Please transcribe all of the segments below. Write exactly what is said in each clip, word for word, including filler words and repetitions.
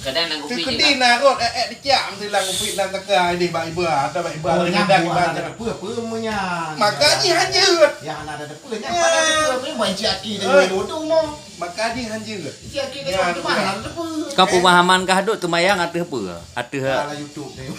Kadang lam kupi. Teukeudi na rot, eh, eh, dicak meusilang kupi lam taka ideh bak iba, atau bak iba. Oh, nyan buah iba ada depeue, peue mu nyan? Maka jih hanjeuet. Ya, na ada depeue, nyan pada depeue, peue mu cik aki tadi duduk mo. Maka jih hanjeuet. Cik aki tadi cuma ada depeue. Kau pemahaman kah duk teumayang ateueh peue? Ateueh. Ala YouTube tadi.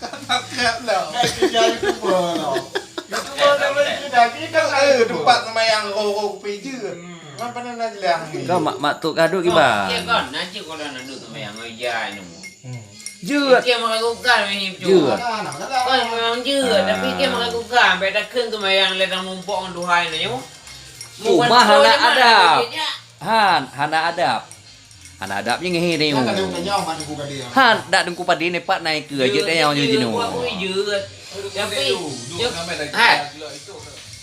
Kau tak kira lah. Hai, kita YouTuber lah. YouTuber nama kita, kita kan. Eh, tempat teumayang roh-roh kupi jeuet. Hmm. Apa nama jelas ni? Kau mak, mak tok kah duk kiban? Iya kan, nanti kalau nak duduk teumayang ijai ni. Hmm. Jeuet. Dia meragukan ni tu. Jeuet. Kan memang jeuet, tapi dia meragukan. Baik dah kheun teumayang le dah mumpok ngon duhai ni. Cuma hana adab. Han, hana adab. Hana adab je ngehe ni. Nyan ka lheueh tanyong mak Teungku Padé. Han, dak Teungku Padé ni pat naik ke aja tanyong je jinoe. Jeuet. Tapi, jeuet.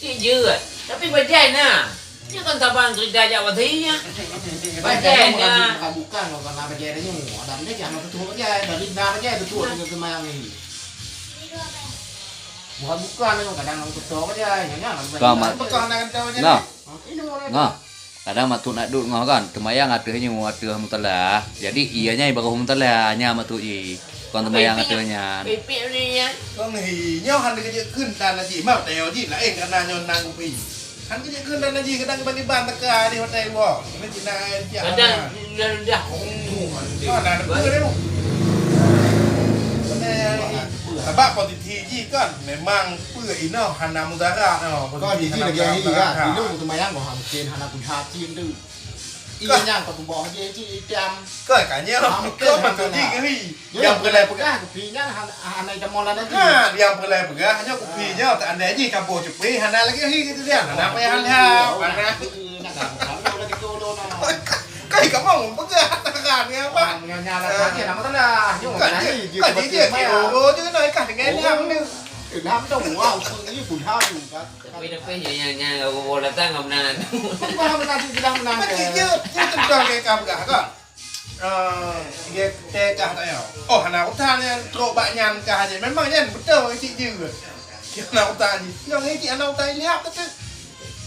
Cik jeuet. Tapi bajai na. Nyan kan saban cerita jak watèe nyan. Bajai na. Bukan, bukan, bukan na bajai dah nyoe. Ada ni jangan tutup bajai. Dari na bajai tutup dengan teumayang ni. Bukan, bukan, kadang orang tutup bajai. Nyan, nyan. Kau mak. Bukan nak kata bajai. Nah. Nah. Kadang mak tok nak duduk ngah kan, teumayang ateueh nyoe, ateueh musala. Jadi, iya nyan ibarat musala, nyan mak tok jih. Kon teumayang ateueh nyan. Pipik ni ya. Kong hi, nyoe han dikeujeuet kheun tan lagi. Mak tayong jih laén karena nyoe nang kupi. Han dikeujeuet kheun tan lagi, kadang bagi ban teuka di hotel wong. Ini Cina aja. Kadang dah dah. Oh, ada apa dia? Sabab posisi jih kan memang peue inoe hana mudarat. Kau di sini lagi hari kan. Di luar teumayang kau mungkin hana kulihat cin tu. Iya nyan kau tuboh je cik itam. Kau kanya kau betul ni kali. Yang pernah peugah kupi nyan hana itam mola lagi. Ha, yang pernah peugah hanya kupi nyo tak ada ji kaboh cepi hana lagi hari gitu dia. Hana payah hal hal. Hana. Kai kamu peugah tak kan ni apa? Nyan lah sakit nama tanda. Nyo kan je. Kau je je. Oh, je kena ikan dengan ilham ni. Ilham tu wow, ni pun hal tu kan. Tapi, tapi, nyan, nyan, nyan, datang ka meunan. Paham tadi bilang meunan. Macam je, je tentang ke kah peugah kan? Eh, dia tekah tak ya? Oh, hana utak ni trok bak nyan kah aja. Memang nyan betul cik je. Dia hana utak ni. Yang ni cik hana utak ni lihat tu.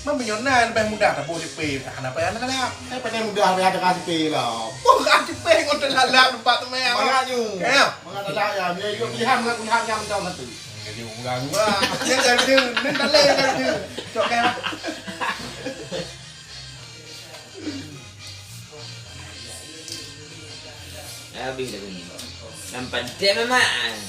Memang nyoe na lebih mudah tapi cik pe. Hana payah nak lihat. Saya pandai mudah payah dekat cik pe lah. Oh, kan cik pe ngon lalap tempat tu meh. Banyak nyu. Ya. Banyak lalap ya. Dia juga pilihan, banyak pilihan yang macam tu. Jadi orang gua. Dia kata, "Ni tak leh," kata. Cok kan. Habis dah bunyi. Nampak dia memang.